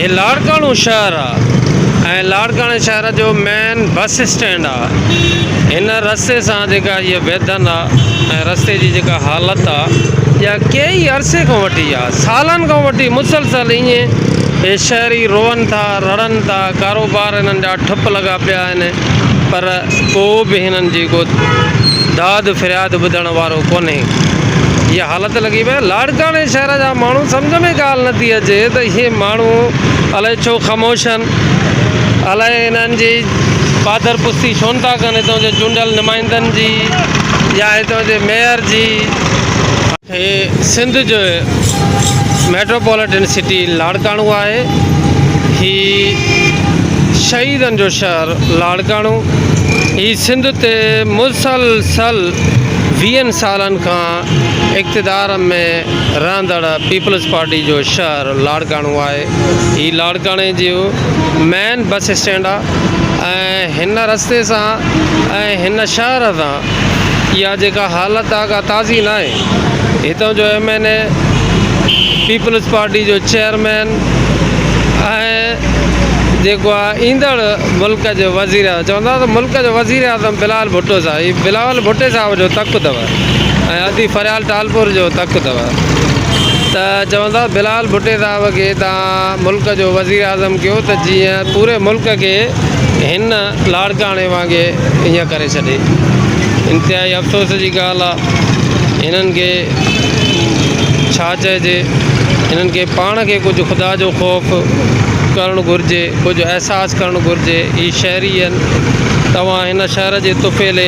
هي لاڙڪاڻو شهر آ ۽ لاڙڪاڻي شهر جو مين بس اسٽينڊ آ. هن رستي سان جيڪا هيء ويڌن آ ۽ رستي جي جيڪا حالت آ اها ڪيئي عرصي کان وٺي آ. سالن کان وٺي مسلسل ائين هي شهري روئن ٿا، رڙن ٿا، ڪاروبار هنن جا ٺپ لڳا پيا آهن پر ڪو به هنن جي ڪو داد فرياد ٻڌڻ وارو ڪونهي. هيء حالت لڳي پئي آهي. لاڙڪاڻي شهر جا ماڻهو سمجهه ۾ ڳالهه نٿي اچي ته اهي ماڻهو الائي ڇو خاموش آهن، الائي هنن جي پادر پستي ڇو نٿا ڪن هتان جي چونڊيل نمائندن جي يا هتان جي ميئر جي. هي سنڌ جو ميٽروپوليٽن سٽي لاڙڪاڻو آهي. هي شهيدن جو شهر لاڙڪاڻو. هي سنڌ تي مسلسل ويهن سالن کان اقتدار ۾ رهندڙ پيپلز پارٽي جو شهر لاڙڪاڻو آهي. هي لاڙڪاڻي جو مين بس اسٽينڊ آهي ۽ هن رستي سان ۽ هن شهر سان اها جيڪا حالت آ ڪا تازي ناهي. هتان جو M N A, peoples party جو چيئرمين ۽ جيڪو آ ايندڙ ملڪ جو وزير اعظم چوندا ته ملڪ جو وزير اعظم بلاول ڀٽو صاحب هي بلاول ڀٽي صاحب جو تڪ اٿو ۽ ادي فريال ٽالپور جو تڪ اٿو ته چوندا بلاول ڀٽي صاحب کي تان ملڪ جو وزير اعظم ڪيو ته جيئن پوري ملڪ کي هن لاڙڪاڻي وانگي ائين ڪري ڇڏي. انتهائي افسوس جي ڳالهه آ هنن کي ڇا چئجي هنن کي پاڻ کي ڪجهه خدا جو خوف ڪرڻ گهرجي ڪجهه احساس ڪرڻ گهرجي هي شهري آهن توهان هن شهر جي طفيلي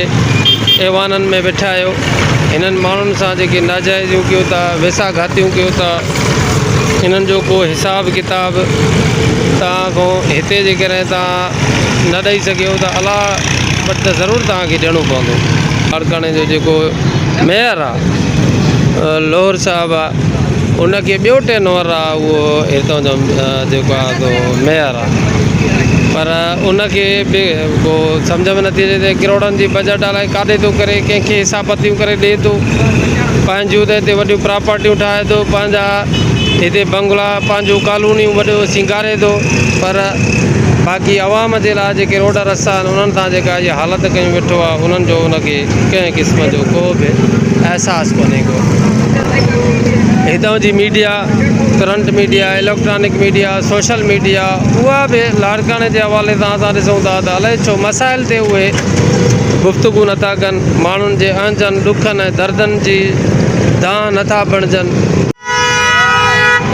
ايوانن ۾ ويٺا آهيو هنن ماڻهن سان جيڪي ناجائزيون ڪيو ٿا ويساهه گهاتيون ڪيو ٿا انهن جو ڪو حساب ڪتاب توهان کان هتي جيڪڏهن توهان نه ڏئي سگهيو ته الله وٽ ته ضرور توهان کي ڏيڻو پوندو. لاڙڪاڻي جو جيڪو ميئر آ لوهر صاحب آ ان کي ٻيو ٽينور آ اهو هتان جو جيڪو آ سو ميئر آ پر ان کي به ڪو سمجهه ۾ نٿي اچي ته ڪروڙن جي بجيٽ الائي ڪاڏي ٿو ڪري ڪنهن کي حساب پتيون ڪري ڏئي ٿو پنهنجون ته هتي وڏيون پراپرٽيون ٺاهي ٿو پنهنجا هتي بنگلا پنهنجون ڪالونيون وڏو سينگاري ٿو پر باقي عوام جي لاء جيڪي روڊ رستا آهن انهن سان جيڪا هي حالت ڪيون ويٺو آهي انهن جو ان کي ڪنهن قسم جو ڪو به احساس ڪونهي ڪو. هتان جي media, print media, electronic media, social media اها به لاڙڪاڻي جي حوالي سان اسان ڏسون ٿا ته الائي ڇو مسائل تي اهي گفتگو نٿا ڪن، ماڻهن جي اهنجن، ڏکن ۽ دردن جي دانهن نٿا بڻجن.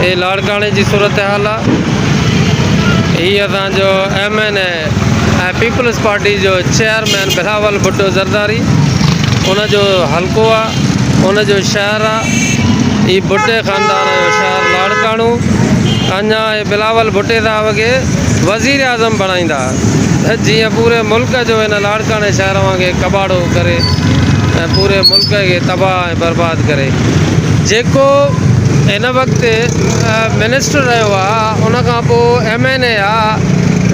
هي لاڙڪاڻي جي صورتحال آ. هي اسان جو M N A ۽ peoples party جو چيئرمين بلاول ڀٽو زرداري ان جو حلقو آ ان جو شهر آ. هي ڀٽي خاندان جو شهر لاڙڪاڻو اڃا هي بلاول ڀٽي صاحب کي وزير اعظم بڻائيندا ته جيئن پوري ملڪ جو هن لاڙڪاڻي شهر وانگي ڪٻاڙو ڪري ۽ پوري ملڪ کي تباهه ۽ برباد ڪري. جيڪو هن وقت منسٽر رهيو آ ان کان پو ايم اين اي آ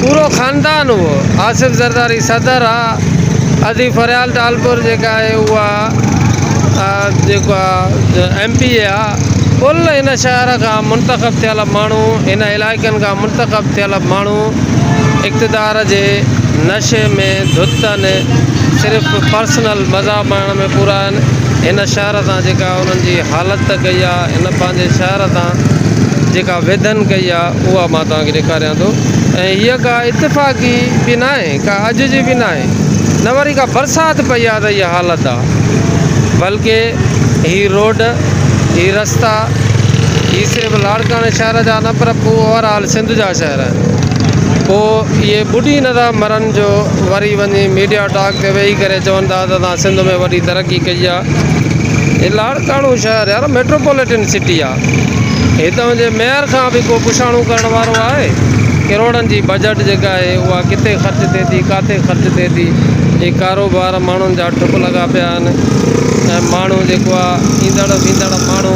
پورو خاندان اهو آصف زرداري صدر آ ادي فريال ٽالپر جيڪا آهي اها جيڪو آ ايم پي اي آ ڪل هن شهر کان منتخب ٿيل ماڻهو هن علائقن کان منتخب ٿيل ماڻهو اقتدار جي نشي ۾ ڌت آهن صرف پرسنل مزا ماڻڻ ۾ پورا آهن هن شهر سان جيڪا انهن جي حالت ڪئي آ هن پنهنجي شهر سان جيڪا ويڌن ڪئي آ اها مان توهان کي ڏيکاريان ٿو ۽ هيء ڪا اتفاقي به ناهي ڪا اڄ جي به ناهي نه وري ڪا برسات پئي آ ته هيء حالت آ بلڪه هي روڊ هي رستا هي صرف لاڙڪاڻي شهر جا نه پر اوور آل سنڌ جا شهر آهن پوء اهي ٻڏي نه ٿا مرن جو وري وڃي ميڊيا ٽاڪ تي ويهي ڪري چون ٿا ته اسان سنڌ ۾ وڏي ترقي ڪئي آ هي لاڙڪاڻو شهر يار ميٽروپوليٽن سٽي آ هتان جي ميئر کان به ڪو پڇاڻو ڪرڻ وارو آهي ڪروڙن جي بجيٽ جيڪا آهي اها ڪٿي خرچ ٿئي ٿي ڪاٿي خرچ ٿئي ٿي هي ڪاروبار ماڻهن جا ٺپ لڳا پيا آهن ۽ ماڻهو جيڪو آ ايندڙ ويندڙ ماڻهو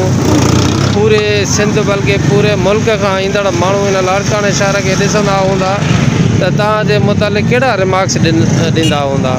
پوري سنڌ بلڪه پوري ملڪ کان ايندڙ ماڻهو هن لاڙڪاڻي شهر کي ڏسندا هوندا ته توهان جي متعلق ڪهڙا ريمارڪس ڏيندا هوندا.